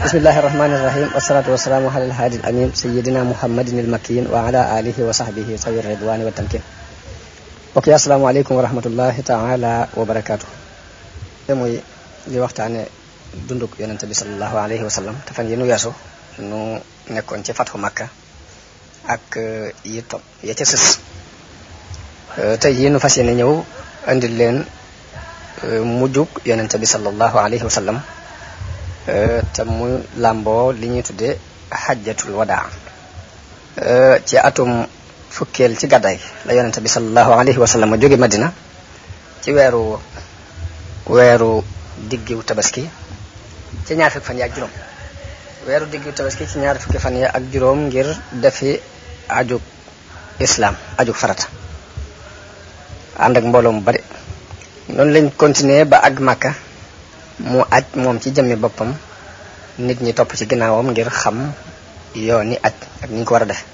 bismillahi irrahmani irrahim wassalatu wassalaamu ala alhaadi al amin sayidina muhammadin al makin wa ala alihi wa sahbihi sawi ridwani wa tamkin mbokk yi assalaamu aleykum wa rahmatullahi taala wa barakaatu te muy li waxtaane dunduk yonente bi sallallahu alayhi wa sallam te fan yi nu weesu nu nekkoon ci fatxu makka ak yi topp ya ca sës tey yi nu fas yéene ñëw andil leen mujjug yonente bi sallallahu alayhi wa sallam te mu làmboo li ñuy tuddee xajjatul wadaa ci atum fukkeel ci gàddaay la yonente bi sallallahu alayhi wa sallam jóge madina ci weeru diggiw tabaski ci ñaar fukki fan yi ak juróom weeru diggiw tabaski ci ñaar fukki fan yi ak juróom ngir defi ajug islam ajug farata ànd ak mbooloo mu bari noonu lañ continuer ba ak Makka mu aj moom ci jëmmi boppam nit ñi topp ci ginnaawam ngir xam yooni aj ak ni ñu ko war a def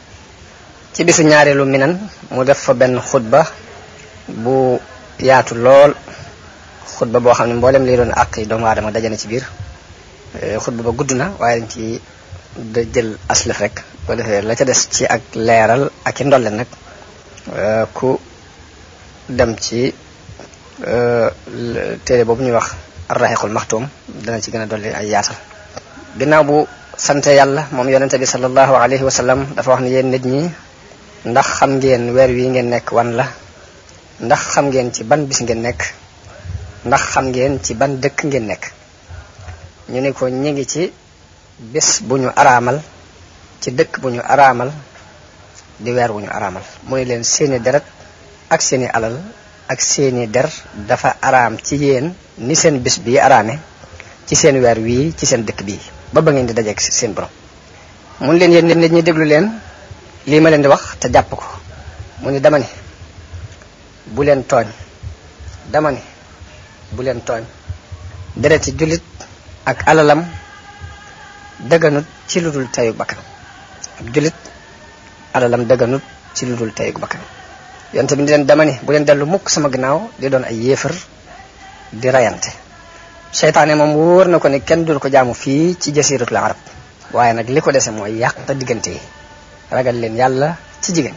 ci bisu ñaareelu minan mu def fa benn xutba bu yaatu lool xutba boo xam ne mboolem liy doon àq yi doomu aadama dajana ci biir xutba ba gudd na waaye dañ ci da jël aslaf rek ko defee la ca des ci ak leeral ak i ndolle nag ku dem ci téere boobu ñuy wax arraxiqul maxtuum dana ci gën a dolli ay yaatal ginnaaw bu sante yàlla moom yonente bi sallallahu alayhi wa sallam dafa wax ne yéen nit ñi ndax xam ngeen weer wi ngeen nekk wan la ndax xam ngeen ci ban bis ngeen nekk ndax xam ngeen ci ban dëkk ngeen nekk ñu ne ko ñi ngi ci bis bu ñu araamal ci dëkk bu ñu araamal di weer bu ñu araamal mu ne leen seeni deret ak seeni alal ak seeni der dafa araam ci yéen ni seen bis bii araame ci seen weer wii ci seen dëkk bii ba ngeen di dajeek seen borom mun leen yéen nit ñi déglu leen lii ma leen di wax te jàpp ko mu ni dama ne bu leen tooñ dama ne bu leen tooñ dereti jullit ak alalam dëgganut ci lu dul teyug bakkan ab jullit alalam dëgganut ci lu dul teyug bakkan yonte bi ni leen dama ni bu leen dellu mukk sama gannaaw di doon ay yéefar di rayante seytaane moom wóor na ko ni kenn dul ko jaamu fii ci jasiratul arab waaye nag li ko dese mooy yàq te diggante yi ragal leen yàlla ci jigéen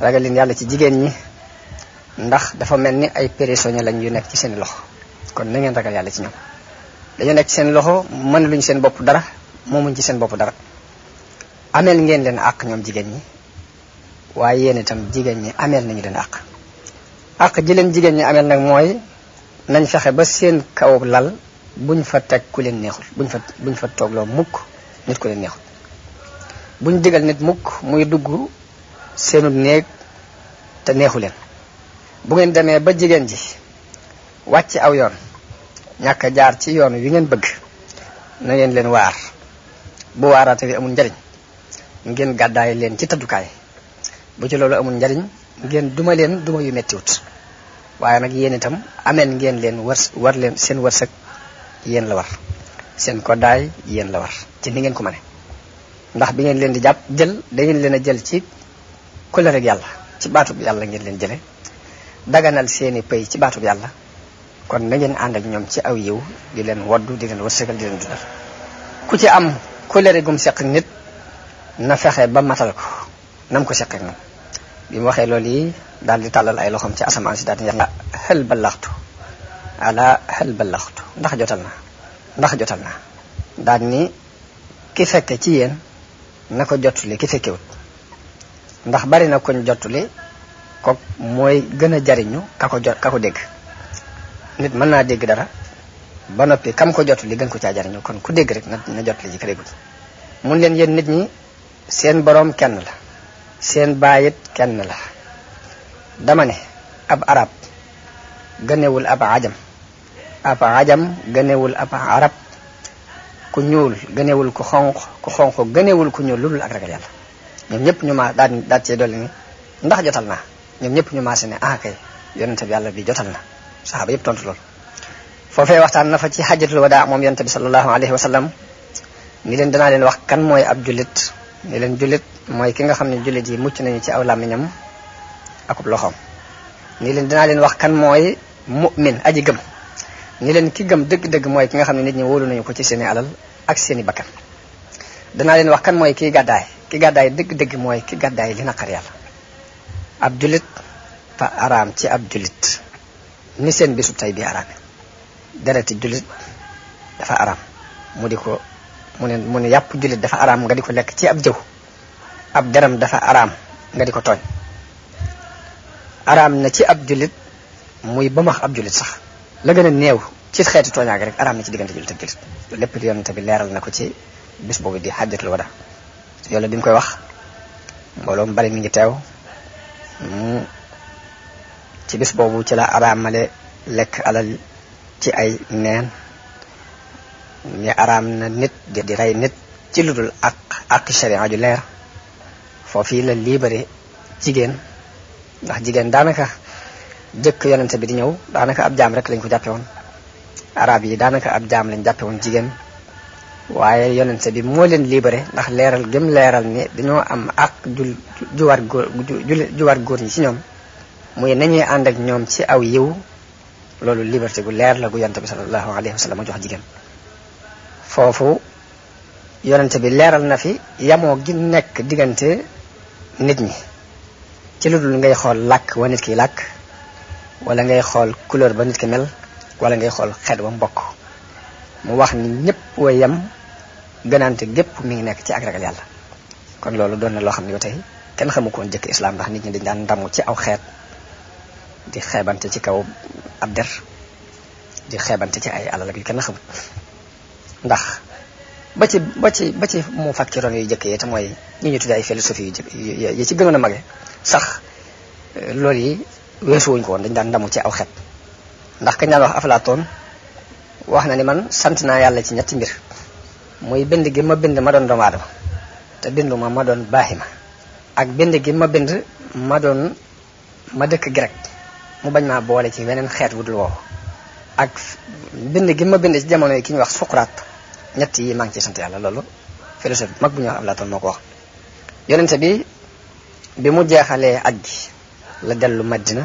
ragal leen yàlla ci jigéen ñi ndax dafa mel ni ay prisonniers lañ yu nekk ci seen loxo kon na ngeen ragal yàlla ci ñoom dañu nekk ci seen loxo mën luñ seen bopp dara moomuñ ci seen bopp dara ameel ngeen leen àq ñoom jigéen ñi waaye yéen itam jigéen ñi ameel nañu leen àq ji leen jigéen ñi ameel nag mooy nañ fexe ba seen kaw lal buñ fa teg ku leen neexul buñ fa toogloo mukk nit ku leen neexul buñ digal nit mukk muy dugg seenu néeg te neexu leen bu ngeen demee ba jigéen ji wàcc aw yoon ñàkk a jaar ci yoon wi ngeen bëgg na ngeen leen waar bu waaraate bi amul njariñ ngeen gàddaay leen ci tëddukaay bu ci loolu amul njariñ ngeen duma leen duma yu mettiwut waaye nag yéen itam ameen ngeen leen war leen seen wërsëg yéen la war seen koddaay yéen la war ci ni ngeen ko mëne ndax bi ngeen leen di jàpp jël dangeen leen a jël ci kóllëre yàlla ci baatub yàlla ngeen leen jële daganal seeni pay ci baatub yàlla kon na ngeen ànd ak ñoom ci aw yiw di leen woddu di leen wërsëgal di leen dundal ku ci am kóllëre gum seq nit na fexe ba matal ko nam ko seq ak moom bi mu waxee loolu yi daal di tàllal ay loxoom ci asamaan si daal di yàlla xel ba laxtu ala xel ba laxtu ndax jotal na daal ni ki fekke ci yéen na ko jottuli ki fekkewut ndax bari na koñ jottuli ko mooy gën a jariñu ka ko dégg nit mën naa dégg dara ba noppi kam ko jottuli gën ko caa jariñu kon ku dégg rek na jottuli ji ka déggul mun leen yéen nit ñi seen boroom kenn la seen baayit kenn la dama ne ab arab gënewul ab ajam gënewul ab arab ku ñuul gënewul ku xonq gënewul ku ñuul lu dul ak ragal yàlla ñoom ñëpp ñu ma daal cee dolli ni ndax jotal naa ñoom ñëpp ñu maase ne kay yonente bi yàlla bi jotal na saxaaba yëpp tontu loolu foofee waxtaan na fa ci xajjatul wadaa moom yonente bi sallallahu alayhi wa sallam ni leen danaa leen wax kan mooy ab jullit ni leen jullit mooy ki nga xam ne jullit yi mucc nañu ci aw làmmiñam akub loxoom ni leen dinaa leen wax kan mooy mu'min aji gëm ni leen ki gëm dëgg-dëgg mooy ki nga xam ne nit ñi wóolu nañu ko ci seeni alal ak seeni bakkan. danaa leen wax kan mooy kii gàddaay dëgg-dëgg mooy ki gàddaay li naqar yàlla. ab jullit fa araam ci ab jullit ni seen bisu tey bi araame. dereti jullit dafa araam mu ne yàpp jullit dafa araam nga di ko lekk ci ab jëw. ab deram dafa araam nga di ko tooñ. araam na ci ab jullit muy ba max ab jullit sax la gën a néew ci xeeti tooñaage rek araam na ci diggante jullit ak jullit. lépp li yonent bi leeral na ko ci bis boobu di xajjatul wada. yàlla bi mu koy wax mbooloo mu bari mi ngi teew ci bis boobu ci la araamale lekk alal ci ay neen. ñi araam na nit di rey nit ci lu dul ak sharia ju leer. foofii la libéré jigéen ndax jigéen daanaka jëkk yonente bi di ñëw daanaka ab jaam rek lañ ko jàppe woon. arab yi daanaka ab jaam lañ jàppe woon jigéen waaye yonente bi moo leen libéré ndax leeral gëm leeral ni dañoo am ak ju war góor ñi ci ñoom muy nañuy ànd ak ñoom ci aw yiw. loolu liberté gu leer la gu yonente bi sallallahu alayhi wa sallam jox jigéen. foofu yonente bi leeral na fi yamoo gi nekk diggante nit ñi ci lu dul ngay xool làkk wa nit ki làkk wala ngay xool couleur ba nit ki mel wala ngay xool xeet ba mbokk. mu wax ni ñëpp wa yem gënaante gépp mi ngi nekk ci ak ragal yàlla. kon loolu doon na loo xam ne ba tey kenn xamu ko woon jëkk islam ndax nit ñi dañ daan ndamu ci aw xeet di xeebante ci kaw ab der di xeebante ci ay alal ak yu kenn xamut. ndax ba ci mu fakkiroon yu jëkk yi te mooy ñi ñu tuddee ay philosophie yu jëkk yi ci gënoon a mage sax loolu yi weesu wuñ ko woon dañ daan ndamu ci aw xeet. ndax kañ daan wax Aflaatoon wax na ni man sant naa yàlla ci ñetti mbir muy bind gi ma bind ma doon doomu aadama te bindu ma doon baaxima ak bind gi ma bind ma dëkk grec mu bañ maa boole ci weneen xeet wudul woowu ak bind gi ma bind ci jamono yi ki ñuy wax Suqraat. ñett yi maa ngi ciy sant yàlla. loolu philosophe mag bu ñuy wax Aflaatoon moo ko wax. yonente bi mu jeexalee aj gi la dellu Madina.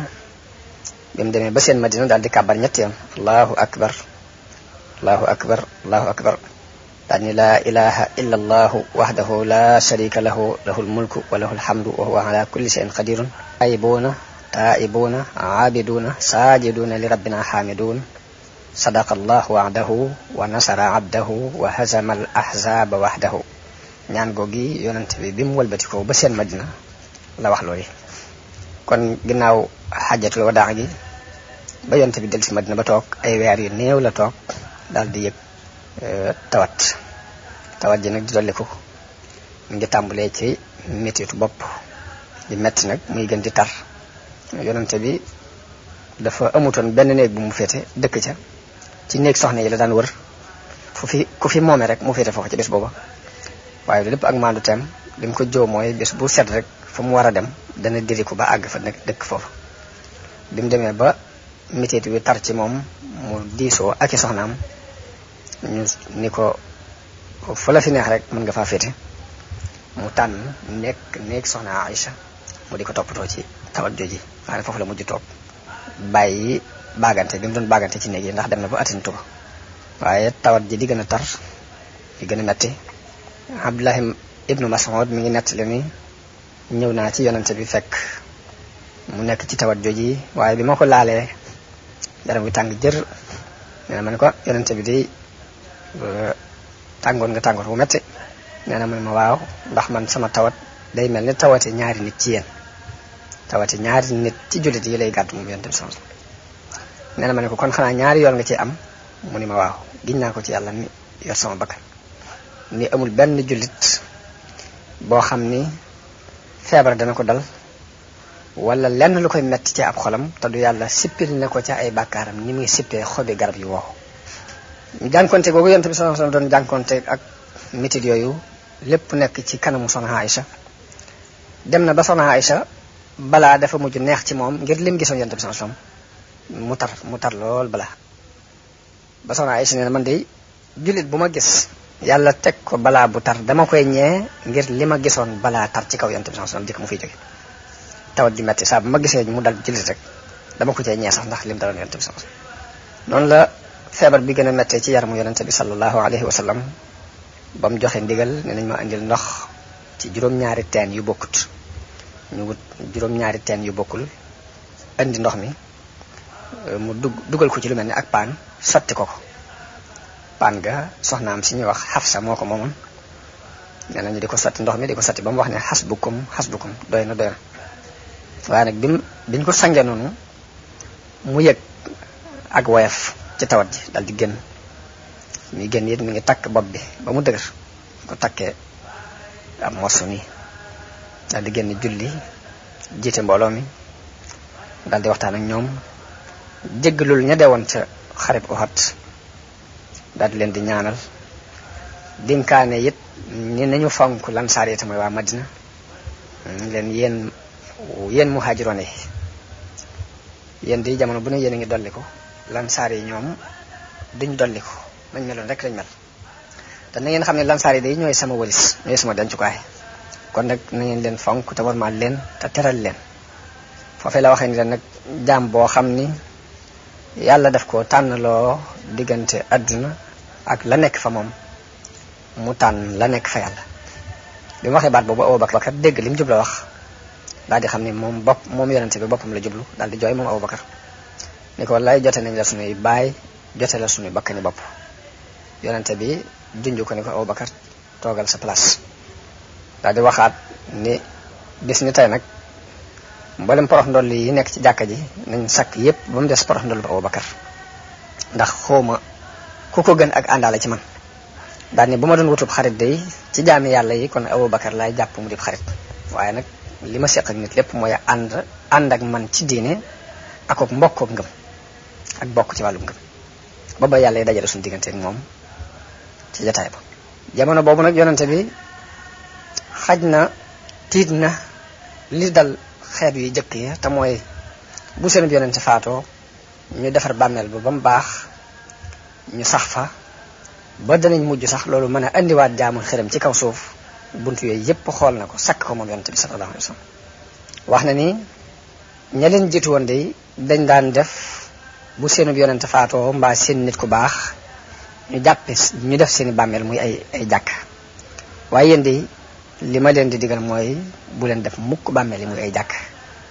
bi mu demee ba seen Madina daal di kàbbar ñetti yoon allahu akbar allahu akbar allahu akbar daal ni laa ilaha illa allahu wahdahu la sharika lahu lahul mulku wa lahul hamdu wa huwa ala kulli shay'in qadirun taa'ibuuna aabiduuna saajiduuna li rabbina xaamiduun sadaqa allahu wa'dahu wa nasara abdahu wa hazama al ahzaba wahdahu. ñaan googi yonent bi mu wëlbatikoo ba seen Madina la wax loolu. kon ginnaaw xajjatul wadaa gi ba yonent bi del si Madina ba toog ay weer yu néew la toog daal di yëg tawat ji nag di dolliku mu ngi tàmbalee ci mettitu bopp di metti nag muy gën di tar. yonent bi dafa amutoon benn néeg bu mu féete dëkk ca ci néeg soxna yi la daan wër ku fi moome rek mu féete foofu ci bés booba. waaye lépp ak maandu teem li mu ko joo mooy bés bu set rek fa mu war a dem dana diriku ba àgg fa nekk dëkk foofu. bi mu demee ba métit wi tar ci moom mu diisoo ak i soxnaam ñu ni ko fu la fi neex rek mën nga faa féete. mu tànn nekk soxna Aïcha mu di ko toppatoo ci tawat jooji. waaye foofu la mujj toog bàyyi baagante bi mu doon baagante ci néeg yi ndax dem na ba attantu ko. waaye tawat ji di gën a tar di gën a metti. Abdullahi ibnu Mas'ud mi ngi nettali ni ñëw naa ci yonente bi fekk mu nekk ci tawat jooji waaye bi ma ko laalee yaram wi tàng jër. nee na ma ne ko yonente bi di tàngoon nga tàngoor bu metti. nee na ma ne ma waaw ndax man sama tawat day mel ni tawate ñaari nit ci yéen tawate ñaari nit ci jullit yi lay gàddu moom yonente bi sama. nee na ma ne ko kon xanaa ñaari yoon nga ci am. mu ni ma waaw giñ naa ko ci yàlla ni yor sama bakkan ni amul benn jullit boo xam ni feebar dana ko dal wala lenn lu koy metti ci ab xolam te du yàlla sippil ne ko ca ay bàkkaaram ni muy sippee xobi garab yu wow. jànkonte googu yonent bi sallallahu alayhi wasallam doon jànkonte ak mitit yooyu lépp nekk ci kanamu soxna Aïcha. dem na ba soxna Aïcha balaa dafa mujj neex ci moom ngir lim gisoon yonent bi sallallahu alayhi wasallam mu tar lool balaa. ba soxna Aïcha nee na man de jullit bu ma gis yàlla teg ko balaa bu tar dama koy ñee ngir li ma gisoon balaa tar ci kaw yonent bi sallallahu alayhi wasallam jëkk mu fiy jóge. tawat ji metti saa bu ma gisee mu dal jullit rek dama ko cee ñee sax ndax lim daloon yonent bi sallallahu alayhi wasallam. noonu la feebar bi gën a mettee ci yaramu yonent bi sallallahu alayhi wasallam ba mu joxe ndigal ne nañ ma indil ndox ci juróom-ñaari teen yu bokkut ñu wut juróom-ñaari teen yu bokkul indi ndox mi mu dugal ko ci lu mel ni ak paan sotti ko paan ga soxnaam si ñuy wax Xafsa moo ko moomoon nee nañu di ko sotti ndox mi di ko sotti ba mu wax ne xasbukum doy na waaye nag biñ ko sangee noonu mu yëg ak woyof ci tawat ji dal di génn mi génn it mi ngi takk bopp bi ba mu dëgër ko takkee am morso nii dal di génn julli jiite mbooloo mi dal di waxtaan ak ñoom jéggalul ña deewoon ca xareb Uhud dal di leen di ñaanal dinkaane it ni nañu fonk lansaar yi tamit waa Madina leen yéen muhaajiroon yi yéen di jamono bu ne yéen a ngi dolli ko lansaar yi ñoom duñ dolli ko nañ meloon rek lañ mel te na ngeen xam ne lansaar yi day ñooy sama walis ñooy sama dencukaay kon nag na ngeen leen fonk te warmaal leen te teral leen foofee la waxee ni leen nag jaam boo xam ni yàlla daf ko tànnloo diggante àdduna ak la nekk fa moom mu tànn la nekk fa yàlla bi mu waxee baat boobu Abubakar dégg li mu jubla wax daal di xam ni moom yonente bi boppam la jublu daal di jooy moom Abubakar ni ko lay jote nañ la sunuy baay jote la sunuy bakkani bopp yonente bi junj ko ni ko Abubakar toogal sa place daal di waxaat ni bis ni tey nag mboolem porox ndoll yi nekk ci jàkka ji nañ sakk yépp ba mu des porox ndoll bu Abubakar ndax xawma ku ko gën ak àndaale ci man daal ni bu ma doon wutub xarit day ci jaami yàlla yi kon Abubakar laay jàpp mu dib xarit waaye nag li ma seq ak nit lépp mooy ànd ak man ci diine ak mbokk ak ngëm ak bokk ci wàllum ngëm ba yàlla yi dajale suñu diggante ak moom ci jataay ba jamono boobu nag yonente bi xaj na tiit na li dal xeet yu jëkk yi te mooy bu seen yonente faatoo ñu defar bàmmeel ba mu baax ñu sax fa ba danañ mujj sax loolu mën a indiwaat jaamu xërëm ci kaw suuf buntu yooyu yépp xool na ko sakk ko moom yonente bi sallallahu alayhi wa sallam wax na ni ña leen jiitu woon de dañ daan def bu seenub yonente faatoo mbaa seen nit ku baax ñu def seeni bàmmeel muy ay jàkk waaye yéen de li ma leen di digal mooy bu leen def mukk bàmmeel yi muy ay jàkk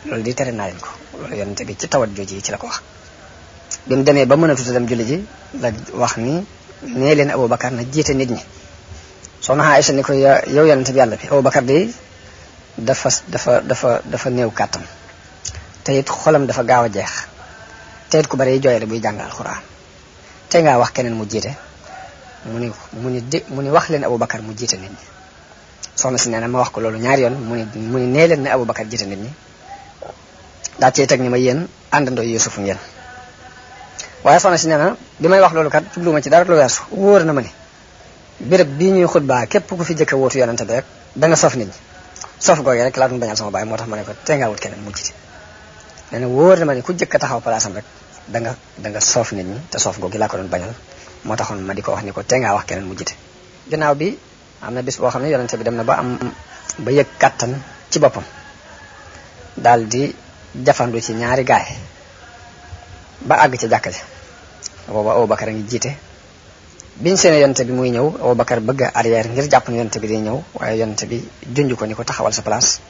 loolu di tere naa leen ko loolu yonente bi ci tawat jooji ci la ko wax bi mu demee ba mën a tuta dem julli ji la wax ni nee leen Abubakar na jiite nit ñi soxna Aïcha ni ko yow yonente bi yàlla bi Abubakar de dafa néew kàttan te it xolam dafa gaaw a jeex te it ku bari jooyale buy jàng alxuraan te ngaa wax keneen mu jiite mu ni wax leen Abubakar mu jiite nit ñi soxna si nee na ma wax ko loolu ñaari yoon mu ni nee leen ne Abubakar jiite nit ñi daa cee teg ni ma yéen àndandoo Yuusufu ngeen waaye soxna si nee na bi may wax loolu kat jubluwuma ci dara lu weesu wóor na ma ni béréb bii ñuy xutbaa képp ku fi jëkk a wóotu yonente bi rek da nga sof nit ñi sof googee rek laa doon bañal sama baay moo tax ma ne ko te ngaa wut keneen mu jiite nee na wóor na ma ni ku jëkk a taxaw palaasam rek da nga soof nit ñi te soof googi laa ko doon bañal moo taxoon ma di ko wax ni ko te ngaa wax keneen mu jiite ginnaaw bi am na bis boo xam ne yonente bi dem na ba yëg kàttan ci boppam daal di jafandu ci ñaari gaay ba àgg ci jàkka ji booba Abubakar a ngi jiite biñ seen yonente bi muy ñëw Abubakar bëgg a arrière ngir jàpp ne yonente bi day ñëw waaye yonente bi junj ko ni ko taxawal sa place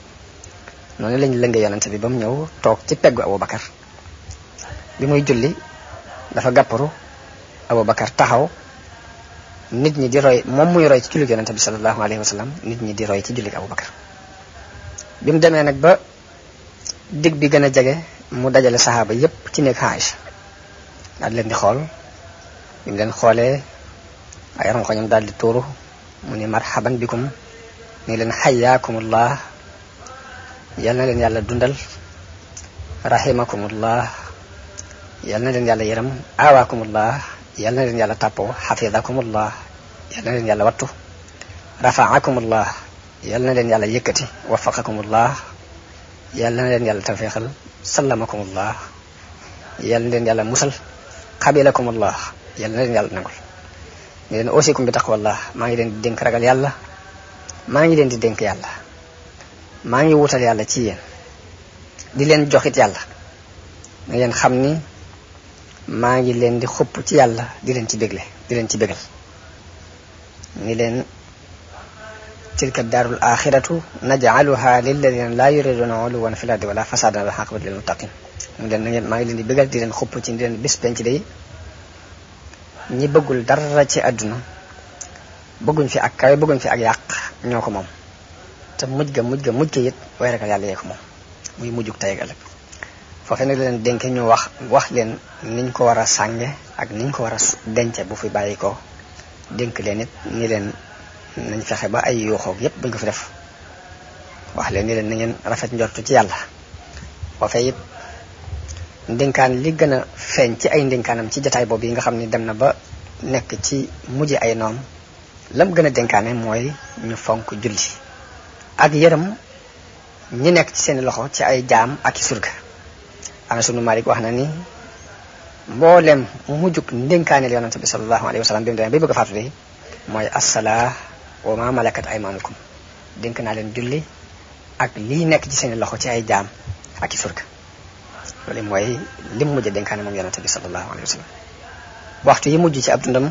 noonu lañ lëngee yonente bi ba mu ñëw toog ci peggu Abubakar bi muy julli dafa gàpparu Abubakar taxaw nit ñi di roy moom muy roy ci julli yonente bi sallallahu alayhi wa sallam nit ñi di roy ci julli Abubakar bi mu demee nag ba dig bi gën a jege mu dajale saxaaba yépp ci nekk Aïcha daal leen di xool bi mu leen xoolee ay rongoñam daal di tuuru mu ni marhaban bikum ni leen xayaakumullah yal na leen yàlla dundal rahimakumullah yal na leen yàlla yërëm awaakumullah yal na leen yàlla tàppoo xafidakumullah yal na leen yàlla wattu rafaakumullah yal na leen yàlla yëkkati wafaqakumullah yal na leen yàlla tawfeexal sallamakumullah yal na leen yàlla musal xabilakumullah yal na leen yàlla nangul ni leen ausikum bi taqwallah maa ngi leen di dénk ragal yàlla maa ngi leen di dénk yàlla maa ngi wutal yàlla ci yéen di leen joxit yàlla na ngeen xam ni maa ngi leen di xupp ci yàlla di leen ci bégle di leen ci bégal ni leen tilka daarul axiratu naj'aluha lilladina laa yuriduna uluwan fil ardi wala fasadan wal aqibatu lil muttaqin mu leen na ngeen maa ngi leen di bëggal di leen xupp ci di leen bis penc day ñi bëggul dara ci àdduna bëgguñ fi ak kawe bëgguñ fi ak yàq ñoo ko moom te mujj ga it way ragal yàlla yee ko moom muy mujjug tey ak ëllëg foofee nag leen dénke ñu wax leen niñ ko war a sànge ak niñ ko war a dence bu fi bàyyi ko dénk leen it ni leen nañ fexe ba ay yuuxoog yépp buñ ko fi def wax leen ni leen na ngeen rafet njortu ci yàlla foofee it ndénkaan li gën a feeñ ci ay ndénkaanam ci jataay boobu yi nga xam ni dem na ba nekk ci mujj ay noom lam gën a dénkaane mooy ñu fonk julli ak yërëm ñi nekk ci seeni loxo ci ay jaam ak i surga Anas ibn Malik wax na ni mboolem mujjug ndénkaaneel yonante bi sallallahu alayhi wa sallam bi mu demee bay bëgg a faatu de mooy assalaa wa ma malakat aymanukum dénk naa leen julli ak lii nekk ci seeni loxo ci ay jaam ak i surga loolu mooy lim mujj dénkaane moom yonante bi sallallahu alayhi wa sallam waxtu yi mujj ci ab dundam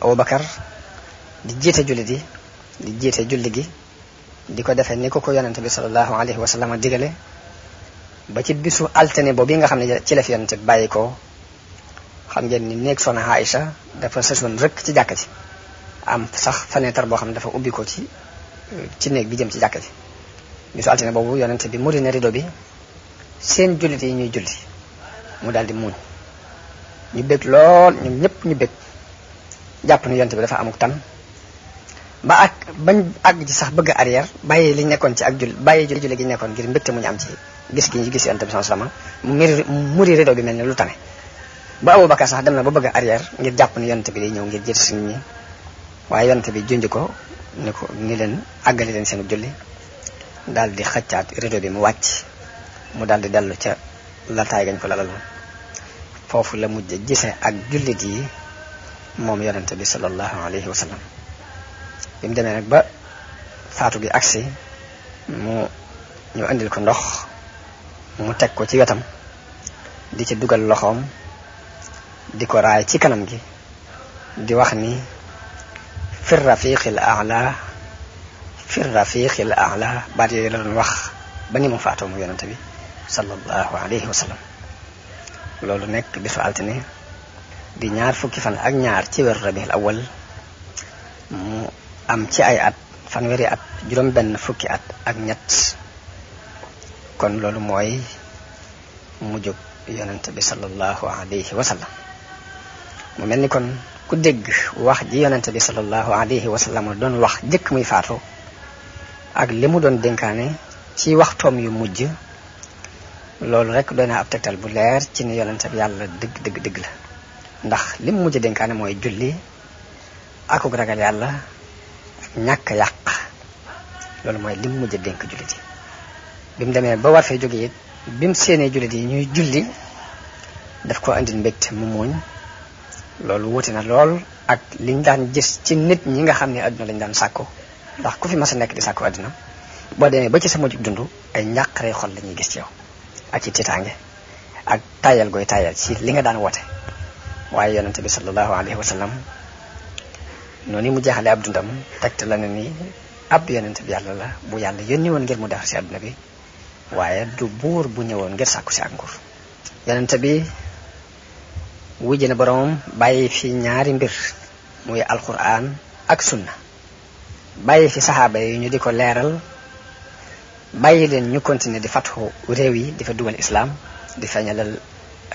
Abubakar di jiite julli di jiite julli gi di ko defee ni ko yonante bi sallallahu alayhi wa sallam digale ba ci bisu altine boobu nga xam ne ci la fi yonante bi bàyyi ko xam ngeen ni néeg soxna Aïcha dafa sësoon rëkk ci jàkka ji am sax fenêtre boo xam ne dafa ubbi ko ci néeg bi jëm ci jàkka ji bisu altine boobu yonante bi muri na rido bi seen jullit yi ñuy julli mu daal di muuñ ñu bég lool ñoom ñëpp ñu bég jàpp ni yonante bi dafa amuk tan bañ àgg ci sax bëgg a arrière bàyyi li nekkoon ci ak bàyyi julli gi nekkoon ngir mbégte mu ñu am ci gis gi ñu gis yonante bi sallallahu alayhi wasallam mu muri rido bi mel ne lu tane ba Abubakar sax dem na ba bëgg a arrière ngir jàpp ni yonante bi day ñëw ngir jiite si nit ñi waaye yonante bi junj ko ni leen àggali leen seen julli daal di xëccaat rido bi mu wàcc mu daal di dellu ca laltaay gañ ko lalal foofu la mujj gise ak jullit yi moom yonente bi sallallahu alayhi wa sallam bi mu demee nag ba faatu gi agsi ñu andil ko ndox mu teg ko ci wetam di ci dugal loxoom di ko raay ci kanam gi di wax ni fi rafiqil a'la baat yooyu la doon wax ba ni mu faatoo mu yonente bi sallallahu alayhi wa sallam loolu nekk bisu altine di ñaar fukki fan ak ñaar ci weeru rabiul awwal mu am ci ay at fanweeri at juróom benn fukki at ak ñett kon loolu mooy mujjug yonente bi sallallahu alayhi wa sallam mu mel ni kon ku dégg wax ji yonente bi sallallahu alayhi wa sallam doon wax jëkk muy faatu ak li mu doon dénkaane ci waxtoom yu mujj loolu rek doy na ab tegtal bu leer ci ni yonente bi yàlla dëgg la ndax li mu mujj dénkaane mooy julli akuk ragal yàlla ñàkk yàq loolu mooy li mu mujj dénk jullit yi bi mu demee ba war fee jóge it bi mu séenee jullit yi ñuy julli daf ko andil mbégte mu muuñ loolu wuute na lool ak liñ daan gis ci nit ñi nga xam ne adduna lañ daan sàkku ndax ku fi mas a nekk di sàkku adduna boo demee ba ci sa mujj dund ay njàqare xol la ñuy gis ci yow ak ci tiitaange ak tayal gooy tayal ci li nga daan woote waaye yonente bi sallallahu alayhi wa sallam noonu mu jeexale ab dundam tegte la ne ni ab yonente bi yàlla la bu yàlla yónni woon ngir mu defar si adduna bi waaye du buur bu ñëwoon ngir sàkku si ak nguur yonente bi wujj na boroomam bàyyi fi ñaari mbir muy alquran ak sunna bàyyi fi saxaaba yi ñu di ko leeral bàyyi leen ñu continuer di fatxu réew yi di fa dugal islam di feeñalal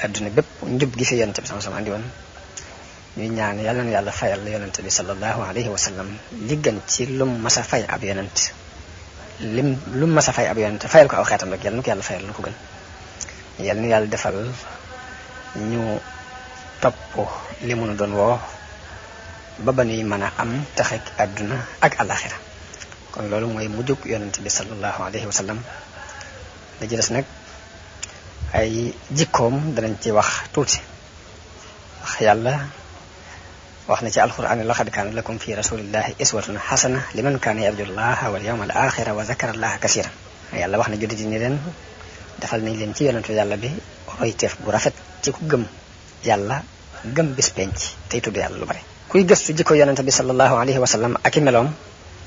adduna bépp njub gi fi yonente bi sama andi woon ñuy ñaan yàlla na yàlla fayal yonente bi sallallahu alayhi wa sallam li gën ci lum masa fay ab yonent lum masa fay ab yonent fayal ko aw xeetam rek yàlla na ko yàlla fayal lu ko gën yàlla na yàlla defal ñu topp li mu nu doon woo ba ba nuy mën a am taxek adduna ak alaxira kon loolu mooy mujjug yonente bi sallallahu alayhi wa sallam la ci des nag ay jikkoom danañ ci wax tuuti wax yàlla wax na ci alquran laqad kaana lakum fi rasulillahi iswatun xasana liman kaana yarjullaha wal yawmal axira wa zakara allaha kasiran yàlla wax na jullit yi ni leen defal nañ leen ci yonentu yàlla bi royteef bu rafet ci ku gëm yàlla gëm bis penc tey tudd yàlla lu bare kuy gëstu jikko yonente bi sallallahu alayhi wa sallam ak i meloom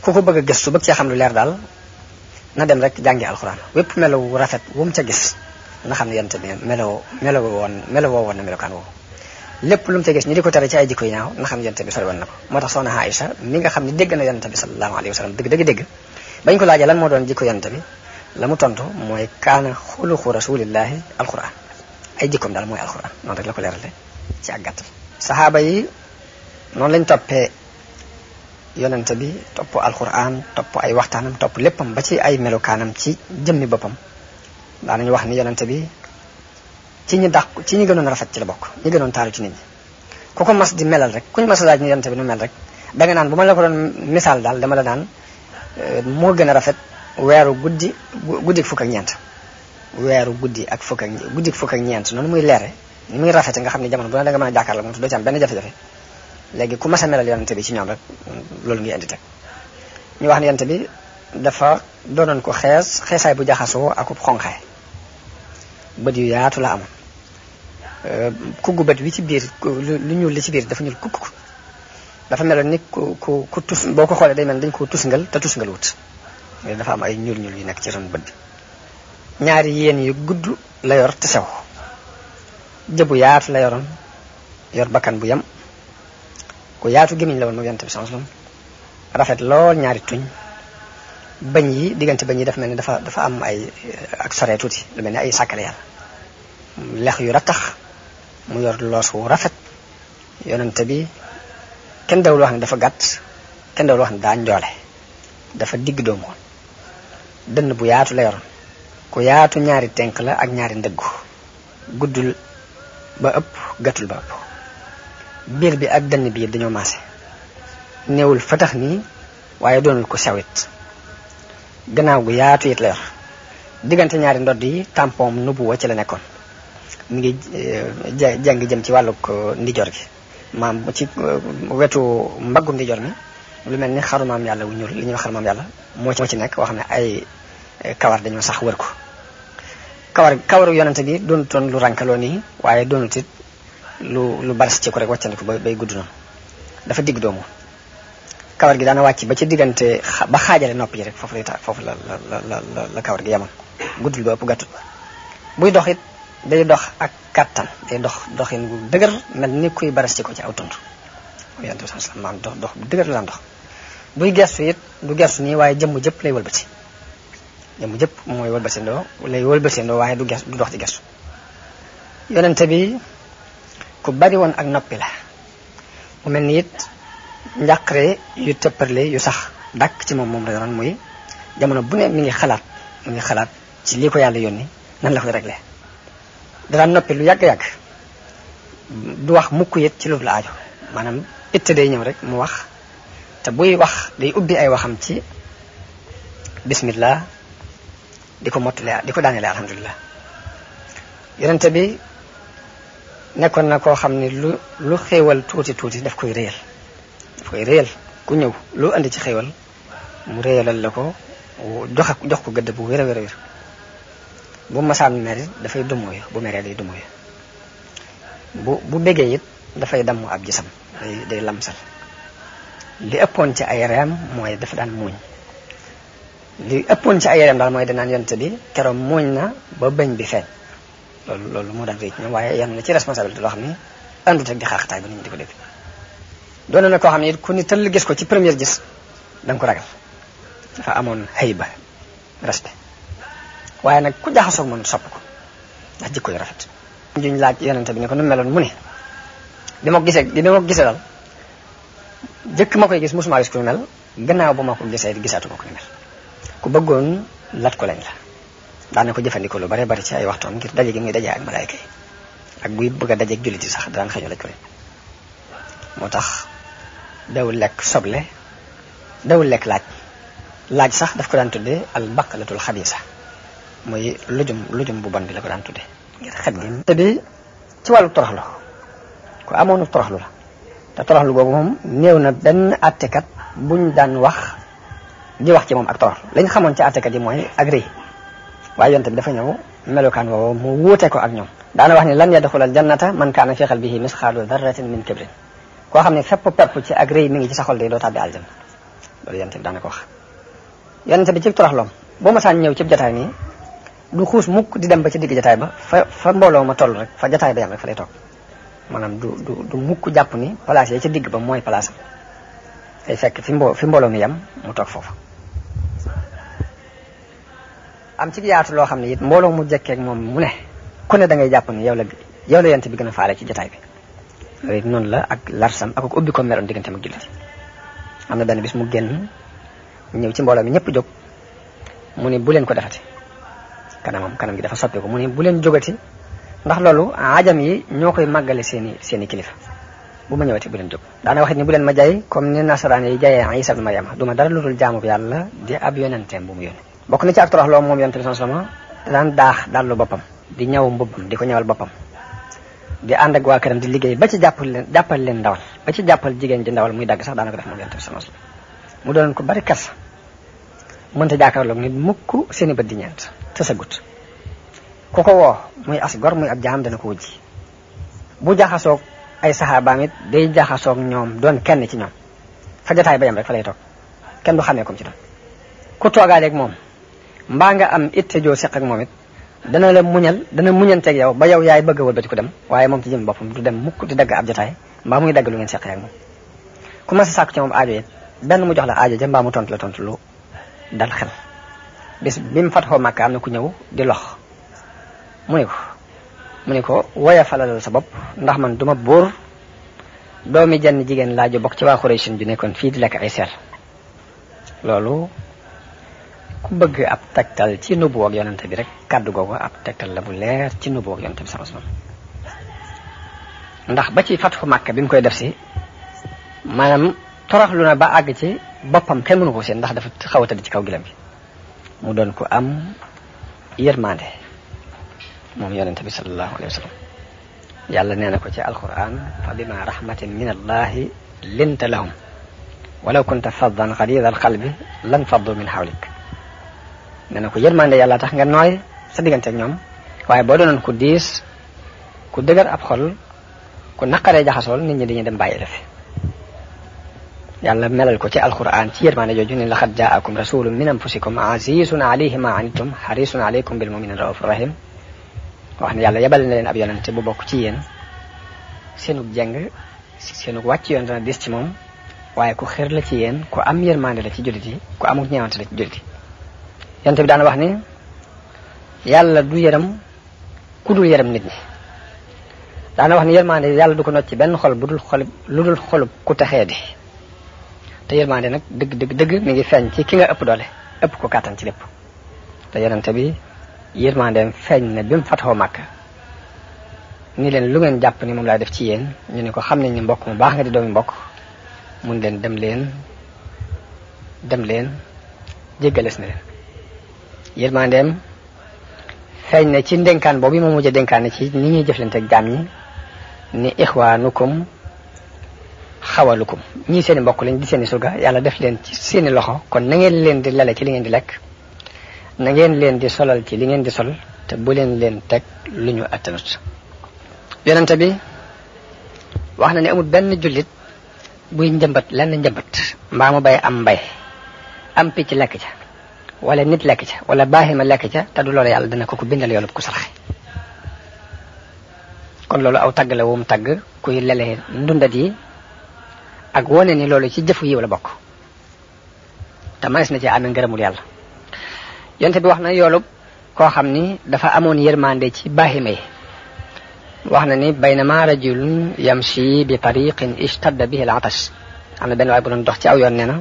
ku ko bëgg a gëstu bëgg cee xam lu leer daal na dem rek jàngi alxuraan wépp melow rafet wu mu ca gis na xam ne yonente bi meloo woon na melokaan woowu lépp lu mu ca gis ñu di ko tere ci ay jikko yi ñaaw na xam ne yonente bi sori woon na ko moo tax soxna Aïcha mi nga xam ne dégg na yonente bi sallallahu alayhi wa sallam dëgg bañ ko laajee lan moo doon jikko yonente bi la mu tontu mooy kaana xuluqu rasulillahi alxuraan ay jikkoom daal mooy alxuraan noonu rek la ko leerale ci ak gàttal saxaaba yi noonu lañ toppee yonente bi topp alxuraan topp ay waxtaanam topp léppam ba ci ay melokaanam ci jëmmi boppam daanañu wax ni yonente bi ci ñi gënoon rafet ci la bokk ñi gënoon taaru ci nit ñi ku ko mas di melal rek kuñ mas a laaj ni yonente bi nu mel rek da nga naan bu ma la ko doon misaal daal dama la naan moo gën a rafet weeru guddi fukk ak ñeent weeru guddi fukk ak ñeent noonu muy leere ni muy rafete nga xam ne jamono bu ne da nga mën a jàkkaarloo moom te doo ci am benn jafe-jafe léegi ku mas a melal yonente bi ci ñoom rek loolu ngi indi teg ñu wax ne yonente bi dafa doonoon ko xeesaay bu jaxasoo akub xonqaay bët yu yaatu la amoon kuggu bët wi ci biir lu ñuul li ci biir dafa ñuul kukk dafa meloon ni ku tus boo ko xoolee day mel dañ ko tusngal te tusngal wut dafa am ay ñuul yu nekk ci ron bët bi ñaari yéen yu gudd la yor te sew jëbu yaatu la yoroon yor bakkan bu yem ku yaatu gémmiñ la woon moom yonent bi sallallahu alayhi wasallam rafet lool ñaari tuñ bañ yi diggante bañ yi dafa mel ni dafa am ay ak sore tuuti lu mel ni ay sàkkale yàlla lex yu rattax mu yor loos wu rafet yonent bi kenn dawul wax ne dafa gàtt kenn dawul wax ne daa njoole dafa digg doomu woon dënn bu yaatu la yoroon ku yaatu ñaari tenk la ak ñaari ndëggu guddul ba ëpp gàttul ba ëpp biir bi ak dënn bi dañoo maase néewul fatax nii waaye doonul ko sewit gannaaw gu yaatu it la yor diggante ñaari ndodd yi tampon nubuwa ci la nekkoon mu ngi jàng jëm ci wàllug ndijoor gi maam ci wetu mbaggu ndijoor mi lu mel ni xarumaam yàlla wu ñuul li ñuy wax xarumaam yàlla moo ci nekk wax ne ay kawar dañoo sax wër ko kawaru yonente bi doonutoon lu rankaloo nii waaye doonut it lu baras ci ko rek wàccandiku bay gudd noonu dafa digg doomu kawar gi daana wàcc ba ci diggante ba xaajale nopp yi rek foofu la kawar gi yemoon guddul ba ëpp gàttut buy dox it day dox ak kattan day doxin bu dëgër mel ni kuy baras ci ko ci aw tund yonente bi sallallahu alayhi wasallam dox bu dëgër la dox buy gestu it du gestu nii waaye jëmm jëpp lay wëlbati jëmm jëpp mooy wëlbatindoo waaye du dox ci gestu yonente bi ku bari woon ak noppi la mu mel ni it njàqare yu tëpparle yu sax dàkk ci moom la yoroon muy jamono bu ne mi ngi xalaat ci lii ko yàlla yónni nan la koy réglé daan noppi lu yàgg-yàgg du wax mukk it ci lu la aajo maanaam itte day ñëw rek mu wax te buy wax day ubbi ay waxam ci bismillah di ko mottale di ko daanele alhamdulilah yonente bi nekkoon na koo xam ne lu xéewal tuuti daf koy réyal ku ñëw lu andi ci xéewal mu réyalal la ko jox ko gëdd bu wér a wér bu masaan mer dafay dumóoyu bu meree day dumóoyu bu bégee it dafay damm ab gisam day lamsal li ëppoon ci ay reem mooy dafa daan muuñ li ëppoon ci ay reem daal mooy danaan yonte bi keroog muuñ na ba bëñ bi feeñ loolu moo daan rëy ci ñoom waaye yan na ci responsabilité loo xam ne àndut ak di xaaxataay ba nit ñi di ko dégg doon na koo xam ne ku ni tëll gis ko ci première gis da nga ko ragal dafa amoon hayba respect waaye nag ku jaxasoog moom sopp ko ndax jikko yu rafet juñ laaj yonente bi ne ko nu meloon mu ne bi ma ko gisee daal jëkk ma koy gis mosuma gis ku mel gannaaw ba ma ko gisee gisaatu ma ko ni mel ku bëggoon lat ko lañ la daana ko jëfandikoo lu bare bari ci ay waxtoom ngir daje gi muy daje ak malaayka yi ak buy bëgg a daje ak jullit yi sax daan xëñu laj ko lañ moo tax dawul lekk soble dawul lekk laaj sax daf ko daan tudde al baqalatul xabisa mooy lujum bu bon bi la ko daan tudde ngir xet gi te bi ci wàllu toroxlu ku amoonu toroxlu la te toroxlu googu moom néew na benn attekat buñ daan di wax ci moom ak toroxlu lañ xamoon ci attekat yi mooy ak rëy waaye yonte bi dafa ñëw melokaan woowu mu wuute ko ak ñoom daana wax ni lan yadxulal jannata man kaana fi qalbihi misqaalu darratin min kibrin koo xam ne fépp pepp ci ak rëy mi ngi ci sa xol de doo tàbbi aljana loolu yonent bi daana ko wax. yonent bi ci toroxloom boo ma saan ñëw ci jotaay nii du xuus mukk di dem ba ci digg jotaay ba fa mbooloo ma toll rek fa jotaay ba yam rek fa lay toog maanaam du mukk jàpp ni place yi ci digg ba mooy place am day fekk fi mbooloo mi yam mu toog foofu. am ci yaatu loo xam ne it mbooloo mu jekkee ak moom mu ne ku ne da ngay jàpp ni yow la yonent bi gën a faale ci jotaay bi loolu it noonu la ak larsam ak ubbi ko meroon digganteem ak jullit am na benn bis mu génn ñëw ci mbooloo mi ñëpp jóg mu ne bu leen ko defati kanam gi dafa soppeeku mu ne bu leen jógati ndax loolu ajam yi ñoo koy màggale seeni kilifa bu ma ñëwati bu leen jóg. daana wax it ni bu leen ma jaay comme ni nasaraan yi jaayee Isa ibn Maryama du ma dara lu dul jaamu yàlla di ab yonenteem bu mu yónni. bokk na ci ak toroxloo moom yonent bi sallallahu alayhi wasallam daan daax dallu boppam di ñëw mbubbam di ko ñëwal boppam di ànd ak waa këram di liggéey ba ci jàppal leen ndawal ba ci jàppal jigéen ji ndawal muy dagg sax daana ko def moom yonent bi sallallahu alayhi wasallam mu doon ko bari kersa mënta jàkkaarloog nit mukk seeni bët di ñeent te sa gut ku ko woo muy as gor muy ab jaam dana ko wujji bu jaxasoog ay saxaabaam it day jaxasoog ñoom doon kenn ci ñoom fa jotaay ba yam rek fa lay toog kenn du xamee comme ci doon ku toogaaleeg moom mbaa nga am itte joo seq ak moom it dana muñanteeg yow ba yow yaay bëgg a wëlbati ko dem waaye moom ci jëm boppam du dem mukk di dagg ab jotaay mbaa muy dagg lu ngeen seqee ak moom ku ma sa sàkku ci moom aajo it benn mu jox la aajo ja mbaa mu tontu la tontu lu dal xel bis bi mu fatxoo Makka am na ku ñëw di lox mu ne ko woya falalal sa bopp ndax man duma buur doomi jenn jigéen laa ju bokk ci waa Xuraysin ju nekkoon fii di lekk ay seer loolu ku bëgg ab tegtal ci nubu ak yonente bi rek kàddu googu ab tegtal la bu leer ci nubu ak yonente bi sallallahu alayhi wasallam ndax ba ci fatxu Makka bi mu koy def si maanaam toroxlu na ba àgg ci boppam kenn mënu ko seen ndax dafa xaw a tëdd ci kaw gilam bi mu doon ko am yërmande moom yonente bi sallallahu alayhi wa sallam yàlla nee na ko ci alquran fa bima rahmatin min allahi linta lahum walaw kunta faddan ghalida alqalbi lan faddu min hawlik nee na ko yërmande yàlla tax nga nooy sa diggante ak ñoom waaye boo doonoon ku diis ku dëgër ab xol ku naqaree jaxasool nit ñi dañuy dem bàyyi la fi yàlla melal ko ci alquran ci yërmande jooju ne laqad jaakum rasulun min anfusikum azizun alayhi ma anittum harisun alaykum bil mu'minina raufur rahim wax ne yàlla yebal na leen ab yonente bu bokk ci yéen seenug jeng seenug wàcc yoon dana dis ci moom waaye ku xër la ci yéen ku am yërmande la ci jullit yi ku amul ñeewante la ci jullit yi yonente bi daana wax ni yàlla du yërëm ku dul yërëm nit ñi daana wax ni yërmande yàlla du ko not ci benn xol bu dul xol lu dul xolub ku texee di te yërmande nag dëgg mi ngi feeñ ci ki nga ëpp doole ëpp ko kàttan ci lépp te yonente bi yërmandeem feeñ na bi mu fatxoo Makka ni leen lu ngeen jàpp ni moom laay def ci yéen ñu ne ko xam nañ ni mbokk mu baax nga di doomi mbokk mun leen dem leen jéggales na leen yërmandeem feeñ na ci ndénkaan boobu moom mujj a dénkaane ci ni ñuy jëflante ak jaam ñi ni ixwaanukum xawalukum ñii seeni mbokk lañ di seeni surga yàlla def leen ci seeni loxo kon na ngeen leen di lale ci li ngeen di lekk na ngeen leen di solal ci li ngeen di sol te bu leen teg lu ñu attanut yonente bi wax na ne amul benn jullit buy njëmbat lenn njëmbat mbaa mu bay am mbay am picc lekk ca wala nit lekk ca wala baaxima lekk ca te du loolu yàlla dana ko bindal yoolub ku saraxe kon loolu aw tagg la wum tagg kuy lele ndundat yi ak wone ni loolu ci jëfu yiw la bokk te manes na ci amee ngërëmul yàlla yonte bi wax na yoolub koo xam ni dafa amoon yërmande ci baaxima yi wax na ni baynama rajulun yamshi bi tariqin ishtadda bihi al-atash am na benn waay bu doon dox ci aw yoon nee na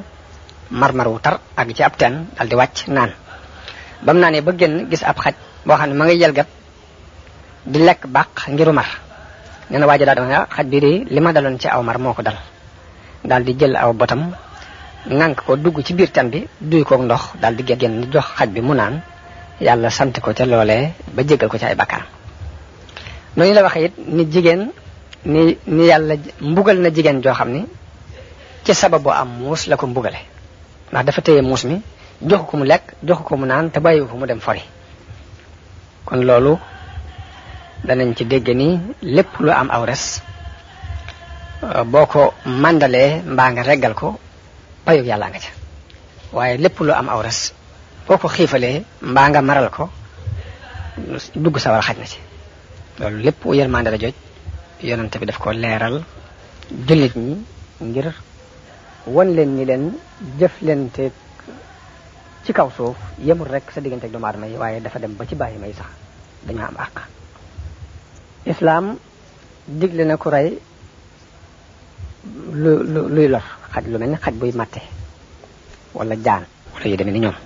marmar wu tar ak ci ab teen dal di wàcc naan ba mu naanee ba génn gis ab xaj boo xam ne ma ngay yelgat di lekk bàq ngiru mar nee na waa ji daal dama xaj bi de li ma daloon ci aw mar moo ko dal daal di jël aw botam ŋànk ko dugg ci biir teen bi duy koog ndox daal di génn di jox xaj bi mu naan yàlla sant ko ca loolee ba jégal ko ci ay bakkaar noonu la waxee it ni jigéen ni yàlla mbugal na jigéen joo xam ni ci sababu am muus la ko mbugale ndax dafa téye muus mi joxu ko mu lekk joxu ko mu naan te bàyyiwu ko mu dem fori kon loolu danañ ci dégg ni lépp lu am aw res boo ko màndalee mbaa nga reggal ko payug yàlla nga ca waaye lépp lu am aw res boo ko xiifalee mbaa nga maral ko dugg sawar xaj na ci loolu lépp yërmande la joj yonent bi daf ko leeral jullit ñi ngir won leen ni leen jëf leen te ci kaw suuf yemul rek sa diggante ak doomu aadama yi waaye dafa dem ba ci bàyyi may sax dañoo am àq. islaam digle na ku rey luy lor xaj lu mel ni xaj buy màtte wala jaan wala yu demee ni ñoom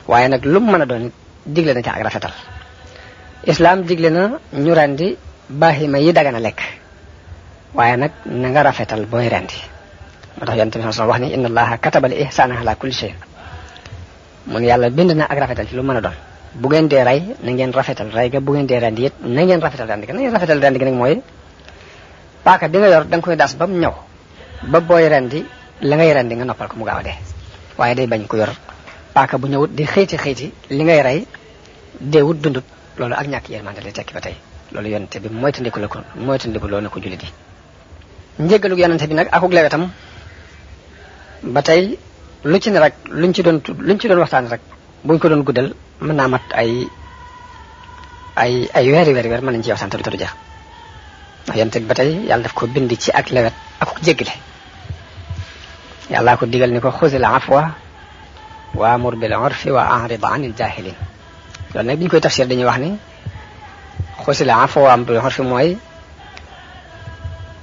waaye nag lu mu mën a doon digle na ca ak rafetal. islaam digle na ñu rendi bahima yi dagana lekk waaye nag na nga rafetal booy rendi moo tax yonent bi sallallahu alayhi wasallam wax ni inna allaha kataba al ihsana ala kulli shay mun yàlla bind na ak rafetal ci lu mën a doon bu ngeen dee rey na ngeen rafetal rey ga bu ngeen dee rendi it na ngeen rafetal rendi ga na ngeen rafetal rendi ga nag mooy paaka bi nga yor da nga koy daas ba mu ñëw ba booy rendi la ngay rendi nga noppal ko mu gaaw a dee waaye day bañ ko yor paaka bu ñëwut di xëyti li ngay rey deewut dundut loolu ak ñàkk yërmande lay tekki ba tey loolu yonente bi moytandiku loolu na ko jullit yi. njéggalug yonente bi nag akuk lewetam ba tey lu ci ne rek luñ ci doon waxtaan rek buñ ko doon guddal mën naa mat ay weer mën nañ ci waxtaan te du jeex ndax yonente bi ba tey yàlla daf ko bind ci ak lewet akuk jéggale yàllaa ko digal ni ko xuzil afwa wa amur bil urfi wa a'rid anil jahilin loolu nag bi ñu koy tafsir dañuy wax ni xuzil afwa wa amur bil urfi mooy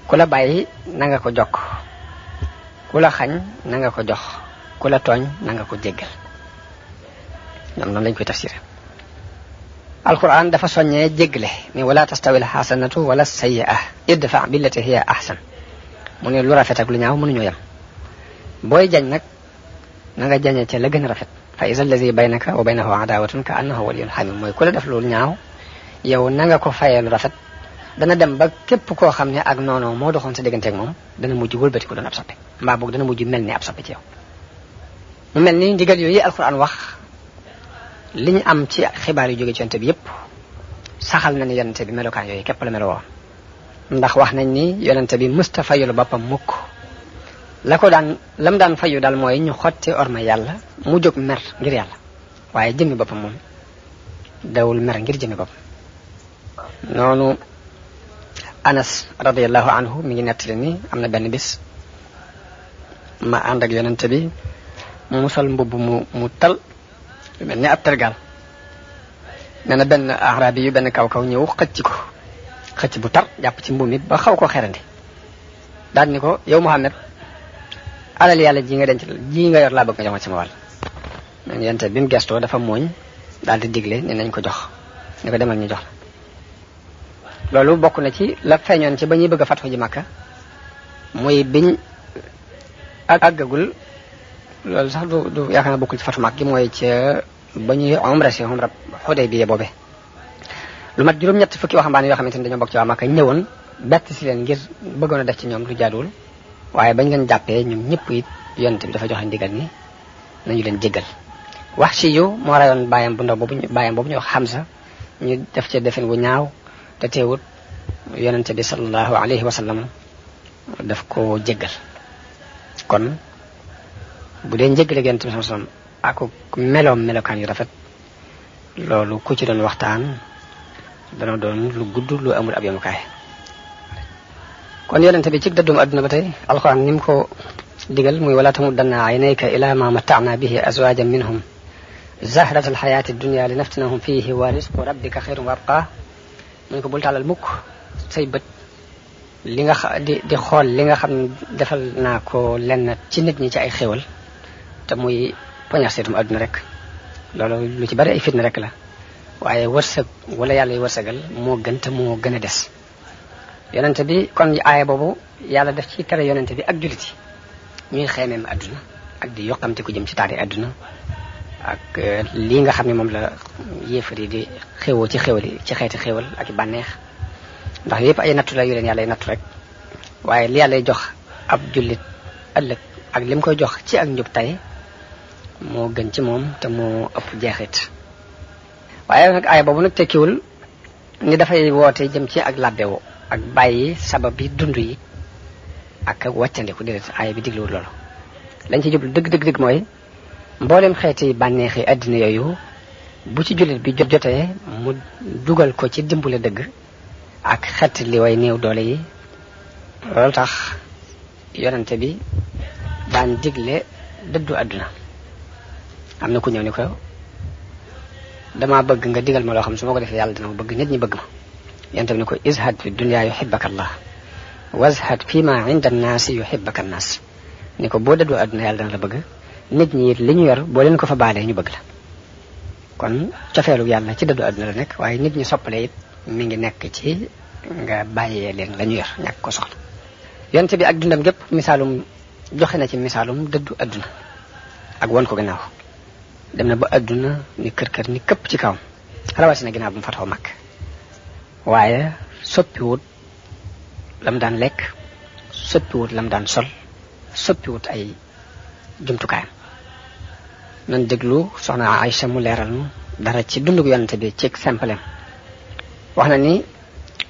ku la bàyyi na nga ko jokk ku la xañ na nga ko jox ku la tooñ na nga ko jéggal ñoom noonu lañ koy tafsir. alquran dafa soññee jéggale ni wala tastawi al hasanatu wala sayyi'a idfa billati hiya ahsan mu ne lu rafet ak lu ñaaw mënuñoo yem booy jañ nag na nga jañee ca la gën a rafet fa iza allazi baynaka wa baynahu adawatun ka annahu waliyyun hamim mooy ku la def loolu ñaaw yow na nga ko fayee lu rafet dana dem ba képp koo xam ne ak noonu moo doxoon sa digganteeg moom dana mujj wëlbati ko doon ab soppe mbaa boog dana mujj mel ni ab soppe ci yow. mu mel ni ndigal yooyu alquran wax li ñu am ci xibaar yu jóge ci yonente bi yépp saxal na ni yonente bi melokaan yooyu képp la meloo ndax wax nañ ni yonente bi musta fayul boppam mukk lam daan fayu daal mooy ñu xotti orma yàlla mu jóg mer ngir yàlla waaye jëmmi boppam moom dawul mer ngir jëmmi boppam. noonu Anas radiyallahu anhu mi ngi nettali ni am na benn bis ma ànd ak yonente bi mu sol mbubb mu tal mel ni ab tergal nee na benn arabi yu benn kaw ñëw xëcc bu tar jàpp ci mbubb mi ba xaw ko xerandi daal ni ko yow Muhammad alal yàlla ji nga yor laa bëgg nga jox ma sama wàll. yonente bi mu gestoo dafa mooñ daal di digle ni nañ ko jox ni ko demal ñu jox la loolu bokk na ci la feeñoon ci ba ñuy bëgg a fatxu ji Makka muy biñ àggagul loolu sax du yaakaar na bokkul ci fatxu Makka gi mooy ca ba ñuy umra Hudaybiya boobe lu mat juróom-ñett fukki waxambaane yoo xamante ni dañoo bokk ci waa Makka ñëwoon bett si leen ngir bëggoon a def ci ñoom lu jaaduwul waaye bañ leen jàppee ñoom ñëpp it yonent bi dafa joxe ndigal ni nañu leen jéggal. Wahshi yu moo rayoon bàyyam bu ndaw boobu ñu wax Hamza ñu def ci defin wu ñaaw te teewut yonent bi sallallahu alayhi wa sallam daf ko jéggal. kon bu dee njéggale yonent bi sallallahu alayhi wa sallam ak melokaan yu rafet loolu ku ci doon waxtaan dana doon lu gudd lu amul ab yemukaay. kon yonent bi ci dëddum adduna ba tey alxuraan ni mu ko digal muy wala tamuddanna aynayka ila ma mata'na bihi azwajan minhum zahrat alxayati dunya li naftinahum fihi wa risqu rabbika xayrun wa abqa mu ko bul tàllal mukk say bët li nga di xool li nga xam ne defal naa ko lenn ci nit ñi ci ay xéwal te muy poñax seetum adduna rek loolu lu ci bari ay fitna rek la waaye wërsëg wala yàlla yu wërsëgal moo gën te moo gën a des. yonente bi kon aaya boobu yàlla def ci tere yonente bi ak jullit yi ñuy xeemeem adduna ak di yokkamte ku jëm ci taari adduna ak lii nga xam ne moom la yéefar yi di xéwoo ci xeeti xéwal ak i bànneex ndax yëpp ay nattu la yu leen yàlla nattu rek waaye li yàlla jox ab jullit ëllëg ak lim koy jox ci ak njub tey moo gën ci moom te moo ëpp jeexit. waaye nag aaya boobu nag tekkiwul ni dafay woote jëm ci ak labbewo ak bàyyi sabab yi dund yi ak wàccandiku déedéet aaya bi digluwul loolu lañ ci jublu dëgg mooy mboolem xeeti bànneexi àddina yooyu bu ci jullit bi jotee mu dugal ko ci dimbule dëgg ak xet li way néew doole yi. loolu tax yonente bi daan digle dëddu àdduna. am na ku ñëw ni ko dama bëgg nga digal ma loo xam su ma ko defee yàlla dina ma bëgg nit ñi bëgg ma. yonente bi ni ko izhad fi dunya yuhibbaka Allah wazhad fi ma inda an-naasi yuhibbaka an-naas. ni ko boo dëddu àdduna yàlla dana la bëgg nit ñi li ñu yor boo leen ko fa baalee ñu bëgg la. kon cofeelu yàlla ci dëddu àdduna la nekk waaye nit ñi soppale it mi ngi nekk ci nga bàyyee leen la ñu yor ñàkk ko soxla. yonente bi ak dundam gépp misaalum joxe na ci misaalum dëddu àdduna ak won ko gannaaw. dem na ba àdduna ni kër ni këpp ci kawam rawatina ginnaaw bu mu fatoo mag waaye soppiwut lam daan lekk soppiwut lam daan sol soppiwut ay jumtukaayam. nan déglu soxna Aïcha mu leeral nu dara ci dundug yonente bi ci simple wax na ni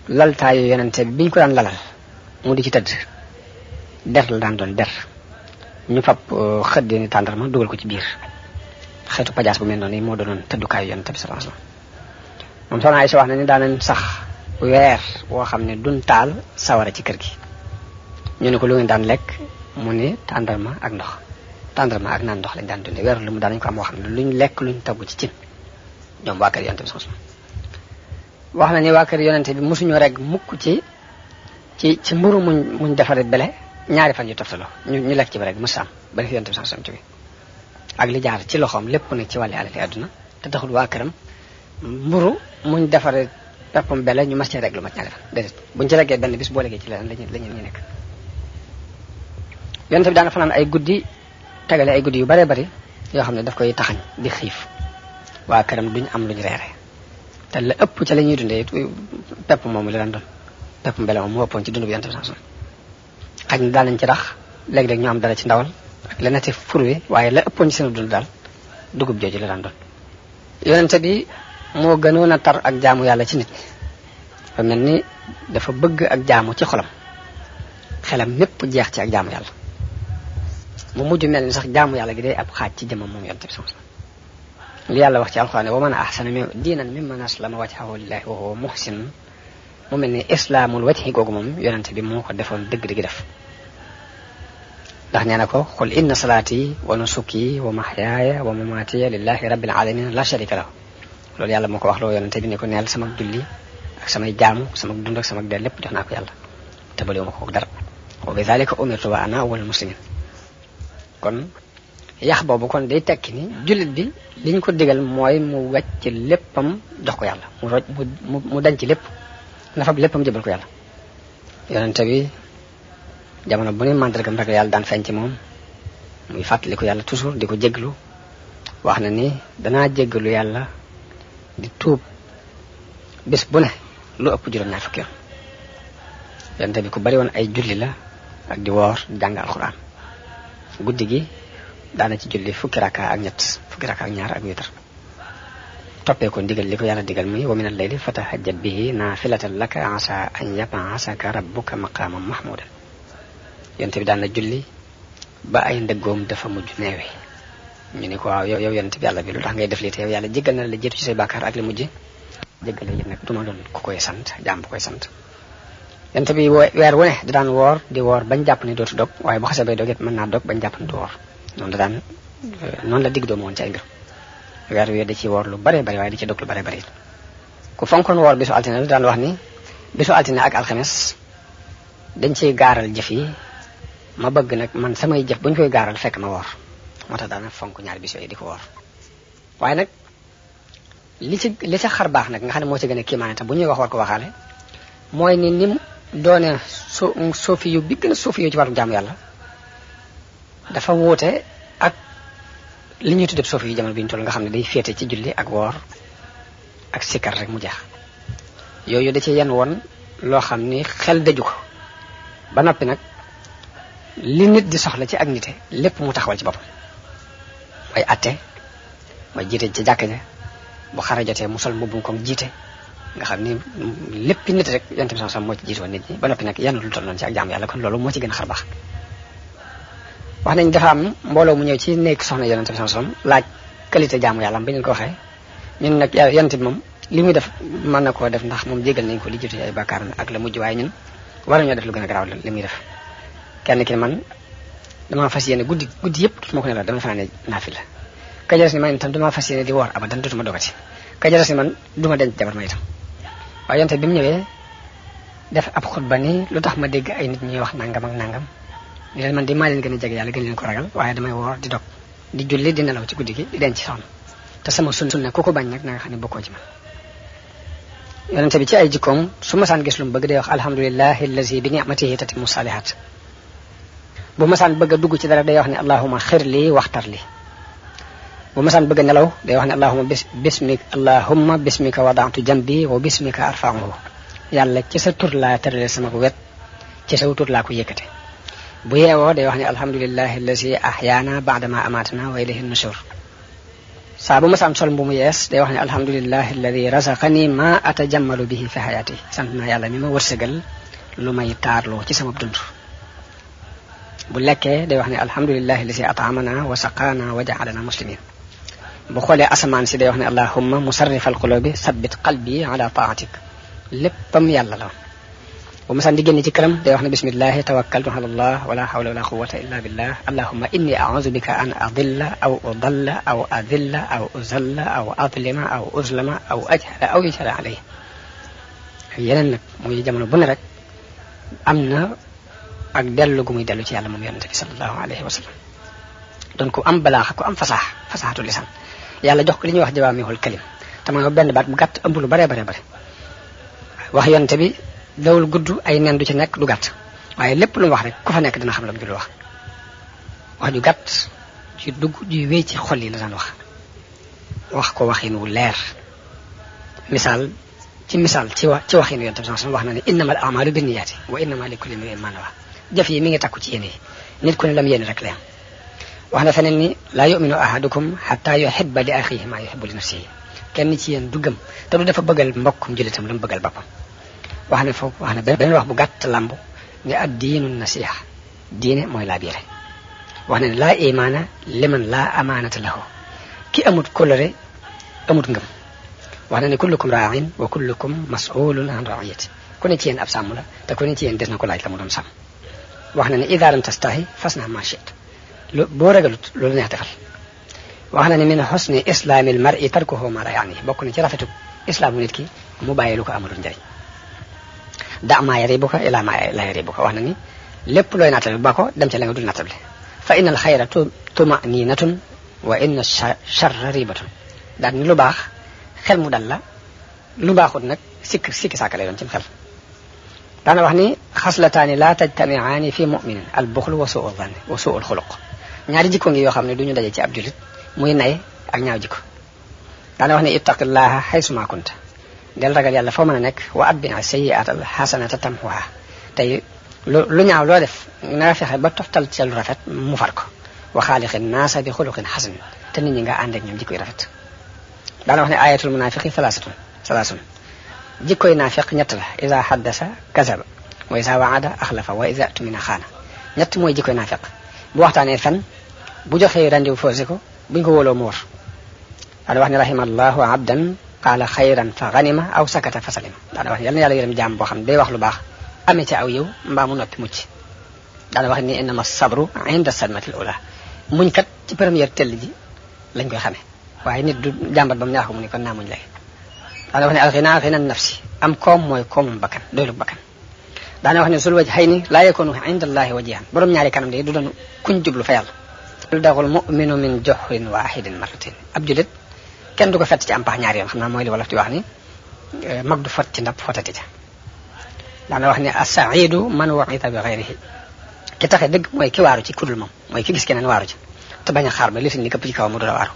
laltaayu yonente bi biñ ko daan lalal mu di ci tëdd der la daan doon der ñu fab xëddi ni tàndarma dugal ko ci biir xeetu pajaas bu mel noonu moo doonoon tëddukaayu yonente bi sallallahu alayhi wasallam. moom soxna Aïcha wax na ni daanañ sax weer woo xam ne duñ taal sawara ci kër gi. ñu ne ko lu ngeen daan lekk mu ne tàndarma ak ndox tàndarma ak naan ndox lañ daan dundee weer lu mu daanañ ko am woo xam ne luñ lekk luñ togg ci cin ñoom waa kër yonente bi sallallahu alayhi wasallam. wax na ni waa kër yonente bi mosuñu rek mukk ci mburu muñ defaree bele ñaari fan yu toftaloo ñu lekk ci ba rek mos am ba fi yonente bi sallallahu alayhi wasallam jóge ak li jaar ci loxoom lépp nag ci wàllu alali àdduna te taxul waa këram mburu muñ defaree peppam bele ñu mas cee rek lu mat ñaari fan déedéet buñ ci reggee benn bis boo leggee ci leneen lañu nekk. yonente bi daana fanaan ay guddi tegale ay guddi yu bare bari yoo xam ne daf koy taxañ di xiif waa këram duñ am luñ reere te la ëpp ca la ñuy dundee pepp moomu la daan doon pepp mbele moom moo ëppoon ci dund bi yonente bi sallallahu alayhi wasallam. xaj na daan nañ ci rax léeg-léeg ñu am dara ci ndawal ak leneen ci fur wi waaye la ëppoon ci seen dund daal dugub jooju la daan doon. yonente bi moo gënoon a tar ak jaamu yàlla ci nit ñi fa mel ni dafa bëgg ak jaamu ci xolam xelam mépp jeex ci ak jaamu yàlla mu mujj mel ni sax jaamu yàlla gi day ab xaaj ci jëmmam moom yonente bi sallallahu alayhi wasallam. li yàlla wax ci alxuraan wa man ahsana diinan mimman aslama wajhahu lillahi wa huwa muhsin mu mel ni islaamul wajhi googu moom yonente bi moo ko defoon dëgg def. ndax nee na ko qul inna salaati wa nusuki wa mahyaaya wa mamaatiya lillahi rabbil alamin la sharika lahu. loolu yàlla moo ko wax loo yonente bi ne ko neel sama julli ak samay jaamu sama dund ak sama dee lépp jox naa ko yàlla te balewu ma ko dara wa bi dhalika umirtu wa ana awwalul muslimin. kon yax boobu kon day tekki ni jullit bi liñ ko digal mooy mu wàcc léppam jox ko yàlla mu dañ ci lépp na fab léppam jëbal ko yàlla. yonente bi jamono bu ne màndargam rek yàlla daan feeñ ci moom muy fàttali ko yàlla toujours di ko jéglu wax na ni danaa jéggalu yàlla di tuub bés bu ne lu ëpp juróom-ñaar fukki yoon. yonente bi ku bari woon ay julli la ak di woor di jàng alxuraan guddi gi daana ci julli fukki raka ak ñaar ak witar toppee ko ndigal li ko yàlla digal muy wa minal layli fatahajjat bihi naafilatan laka asa an yab'asaka rabbuka maqaman mahmudan. yonente bi daan na julli ba ay ndëggoom dafa mujj neewi ñu ni ko waaw yow yonente bi yàlla bi lu tax ngay def lii te yow yàlla jéggal na la jiitu ci say bàkkaar ak li mujj jéggal yi nag duma doon ku koy sant jaam bu koy sant. yonente bi weer wu ne da daan woor di woor bañ jàpp ni dootu dog waaye bu xasee bay dog it mën naa dog bañ jàpp ni du woor noonu la digg doomu woon ci ay mbir weer wi da ci woor lu bare bari waaye di ci dog lu bare bari ku fonkoon woor bisu altine la daan wax ni bisu altine ak alxames dañ ciy gaaral jëf yi ma bëgg nag man samay jëf buñ koy gaaral fekk ma woor moo tax daana fonk ñaari bis yooyu di ko woor. waaye nag li ca xar baax nag nga xam ne moo ci gën a kiimaane tax bu ñuy wax war ko waxaale mooy ni nim doone soofi yu bi gën a soofi yu ci wàllu jaamu yàlla dafa wuute ak li ñuy tuddee soofi yu jamono bi ñu toll nga xam ne day féete ci julli ak woor ak sikkar rek mu jeex. yooyu da ci yenn woon loo xam ni xel daju ko ba noppi nag li nit di soxla ci ak nite lépp mu taxawal ci boppam mooy atte mooy jiite ci jàkk ja bu xare jotee mu sol mbubbum koom jiite nga xam ni lépp nit rek yonent bi sallallahu alayhi wasallam moo ci jiitoon nit ñi ba noppi nag yenn lu toll noonu ci ak jaamu yàlla kon loolu moo ci gën a xar baax wax nañ dafa am mbooloo mu ñëw ci nekk soxna yonent bi sallallahu alayhi wasallam laaj qualité jaamu yàlla am ba ñu ko waxee ñun nag yonent bi moom li muy def mën na koo def ndax moom jégal nañ ko li jiitu ay bàkkaar ak la mujj waaye ñun war nañoo def lu gën a garaaw li muy def kenn ki man damaa fas yéene guddi yëpp moo ko ne la dama fanaane naafila ka jaras ni man itam damaa fas yéene di woor abadan dootuma dogati ka jaras ni man duma denc jabar ma itam waaye yonte bi mu ñëwee def ab xutba ni lu tax ma dégg ay nit ñuy wax nangam ak nangam ni leen man di maa leen gën a jege yàlla gën leen ko ragal waaye damay woor di dog di julli di nelaw ci guddi gi di denc soxna te sama sunna ku ko bañ nag na nga xam ne bokkoo ci man yonente bi ci ay jikkoom su masaan gis lu mu bëgg day wax alhamdulillahi allazi bi ni'matihi tatimmu salihat bu masaan bëgg a dugg ci dara day wax ne allahumma xir li waxtar li bu masaan bëgg a nelaw day wax ne allahumma bismika wada'tu jambi wa bismika arfa'uhu yàlla ci sa tur laa tërale sama wet ci sa tur laa ko yëkkate bu yeewoo day wax ne alhamdulillahi allazi ahyaana ba'dama amatana wa ilayhi nushur saa bu masaan sol bu mu yees day wax ne alhamdulillahi alladi razaqani ma atajammalu bihi fi hayati sant naa yàlla mi ma wërsëgal lu may taarloo ci sama dund bu lekkee day wax ne alhamdulillahi alladi at'amana wa saqaana wa ja'alana muslimin bu xoolee asamaan si day wax ne allahumma musarrifal qulubi sabbit qalbi ala ta'atik léppam yàlla la bu masaan di génn ci këram day wax ne bismillahi tawakkaltu ala allah wala hawla wala quwwata illa billah allahumma inni a'udhu bika an adilla aw udalla aw adilla aw uzalla aw adlima aw uzlama aw ajhala aw yujhala alayhi yeneen nag muy jamono bu ne rek am na ak dellu gu muy dellu ci yàlla moom yonente bi sallallahu alayhi wa sallam doon ku am balaaxa ku am fasaxatu lisan yàlla jox ko li ñuy wax jawaamihul kalim te mooy benn baat bu gàtt ëmb lu bare wax yonente bi dawul gudd ay nen du ci nekk du gàtt waaye lépp lu mu wax rek ku fa nekk dina xam la mu jul wax ju gàtt ci dugg ju wéy ci xol yi la daan wax ko waxin wu leer misaal ci waxin yonent bi sallallahu alayhi wasallam wax na ne innamal a'malu binniyaati wa innama likulli imri'in ma nawa jëf yi mi ngi takku ci yéene nit ku ne lam yéene rek la wax na feneen ni la yu'minu ahadukum hatta yuhibba li akhihi ma yuhibbu li nafsihi kenn ci yéen du gëm te du dafa bëggal mbokkum jullitam la mu bëggal boppam wax na beneen wax bu gàtt lamb ne ad diinu nasiha diine mooy laa biire wax na ne laa imaana liman laa amaanata lahu ki amut kóllëre amut ngëm wax na ne kullukum raa'in wa kullukum mas'ulun an ra'iyati ku ne ci yéen ab sàmm la te ku ne ci yéen des na ko laaj la mu doon sàmm wax na ne idha lam tastahi fasna ma shi'ta boo ragalut loolu neex defal wax na ne min husni islamil mar'i tarkuhu ma la yaani bokk na ci rafetu islaamu nit ki mu bàyyi lu ko amalul njariñ da maa yaribuka ila maa la yaribuka wax na ni lépp looy nattable ba ko dem ca la nga dul nattable fa inna al xayra tumaninatun wa inna charra ribatun daal ni lu baax xel mu dal la lu baaxut nag sikki saaka lay doon ci xel daana wax ni xaslataani la tajtamiaani fi muminin al buxlu wa suu zanni wa suu al xuluq ñaari jikko ngi yoo xam ne du ñu daje ci ab julit muy nay ak ñaaw jikko daana wax ni ittaqillaha xaysuma kunta del ragal yàlla foo mën a nekk wa atbi'a sayyi'atal hasanata tamhuha tey lu ñaaw loo def nga fexe ba toftal ci lu rafet mu far ko wa xaaliqin naasa bi xuluqin hasan te nit ñi nga ànd ak ñoom jikkoy rafet daana wax ne ayatul munafiqi salaasun jikkoy naafiq ñett la iza haddasa kazaba wa iza wa'ada axlafa wa iza tumina xaana ñett mooy jikkoy naafiq bu waxtaanee fen bu joxee rendez-vous faussé ko buñ ko wóoloo mu war daana wax ne rahimallahu abdan qaala xayran fa ganima aw sakata fa salima daana wax ne yal na yàlla yërëm jaam boo xam ne day wax lu baax amee ci aw yow mbaa mu noppi mucc daana wax ni innama sabru inda sadmatil ula muñ kat ci première tell ji lañ koy xamee waaye nit du jàmbat ba mu ñaax ko mu ni kon naa muñ lay daana wax ne alxina xina nafsi am koom mooy koomum bakkan doylu bakkan daana wax ne sul waj xëy ni laa yakunu inda allahi wajihan borom ñaari kanam de du doon kuñ jublu fa yàlla daxul muminu min joxrin wahidin marratin ab julit kenn du ko fett ci am pax ñaari yoon xam naa mooy li wolof di wax ni mag du fot ci ndab fotati ca daana wax ne as-sa'idu man wa'ita bi ghayrihi ki taxe dëgg mooy ki waaru ci kudul moom mooy ki gis keneen waaru ci te bañ a xaar ba li fi ni këpp ci kaw mu dula waaru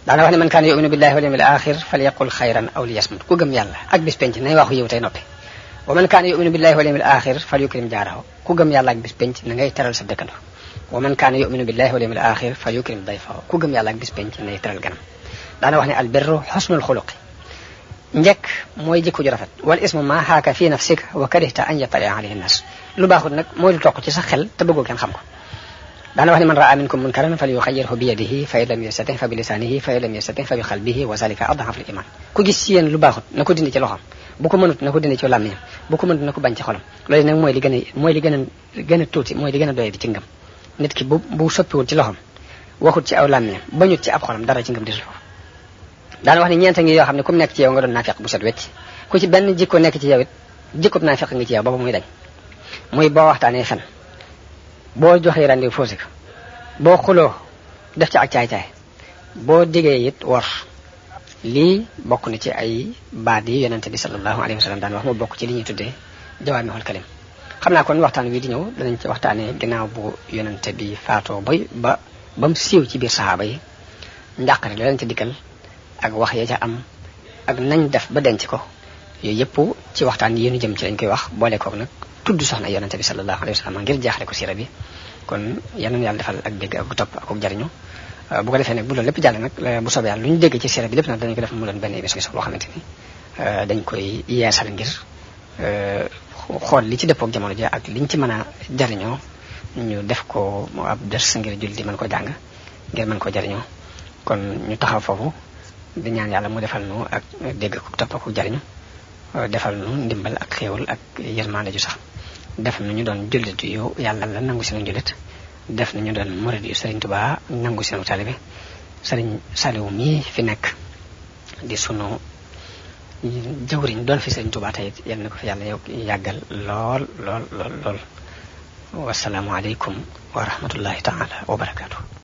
daana wax ne man kaana yu'minu billahi wal yawmil akhir falyaqul khayran aw liyasmut ku gëm yàlla ak bis penc nay waxu yow tey noppi wa man kaana yu'minu billahi wal yawmil akhir falyukrim jaarahu ku gëm yàlla ak bis penc na ngay teral sa dëkkandoo wa man kaana yu'minu billahi wal yawmil akhir falyukrim dayfahu ku gëm yàlla ak bis penc nay teral ganam daana wax ne albirru husnul xuluqi njekk mooy jikko ju rafet wal ismu ma haaka fi nafsika wa karihta an yattali alayhi nas lu baaxut nag mooy lu toq ci sa xel te bëggoo kenn xam ko daana wax ne man raa minkum munkaran falyughayyirhu bi yadihi fa in lam yastati' fa bi lisanihi fa in lam yastati' fa bi qalbihi wa zalika ad'afu al-iman ku gis ci yéen lu baaxut na ko dindi ci loxoom bu ko mënut na ko dindi ci làmmiñam bu ko mënut na ko bañ ci xolam loolu nag mooy li gën a tuuti mooy li gën a doye di ci ngëm nit ki bu soppiwul ci loxoom waxut ci aw làmmiñam bañut ci ab xolam dara ci ngëm disul foofu daana wax ne ñeenta ngi yoo xam ne ku mu nekk ci yow nga doon naafiq bu set wecc ku ci benn jikko nekk ci yow it jikkub naafiq ngi ci yow booba muy dañ muy boo waxtaanee fen boo joxee rendez-vous faussé ko boo xuloo def ci ak caay-caay boo digee it wor lii bokk na ci ay baat yi yonente bi sallallahu alayhi wa sallam daan wax mu bokk ci li ñuy tuddee jawaamihul kalim xam naa kon waxtaan wi di ñëw danañ ci waxtaanee ginnaaw bu yonente bi faatoo ba mu siiw ci biir saxaaba yi njàqare la leen ci dikkal ak wax ya ca am ak nañ def ba denc ko yooyu yëpp ci waxtaan yi ñu jëm ci lañ koy wax boole koog nag tudd soxna yonente bi sallallahu alayhi wa sallam ngir jaaxle ko siira bi kon yal na yàlla defal ak dégg ak topp ak jariñu bu ko defee nag bu loolu lépp jàll nag bu soobee yàlla lu ñu dégg ci siira bi lépp nag dañu ko def mu doon benn émission boo xamante ni dañ koy yeesal ngir xool li ci dëppook jamono ji ak liñ ci mën a jariñoo ñu def ko ab ders ngir julli di mën ko jàng ngir mën ko jariñoo kon ñu taxaw foofu di ñaan yàlla mu defal nu ak dégg ak topp ak jariñu defal nu ndimbal ak xéewal ak yërmande ju sax def na ñu doon jullit yu yàlla la nangu seen jullit def na ñu doon murid yu Serigne Touba nangu seen taalibe Serigne Saliou mii fi nekk di sunu jawriñ doon fi Serigne Touba tey yal na ko fi yàlla yàggal lool wasalaamu aleykum wa rahmatullahi taala wa barakaatu.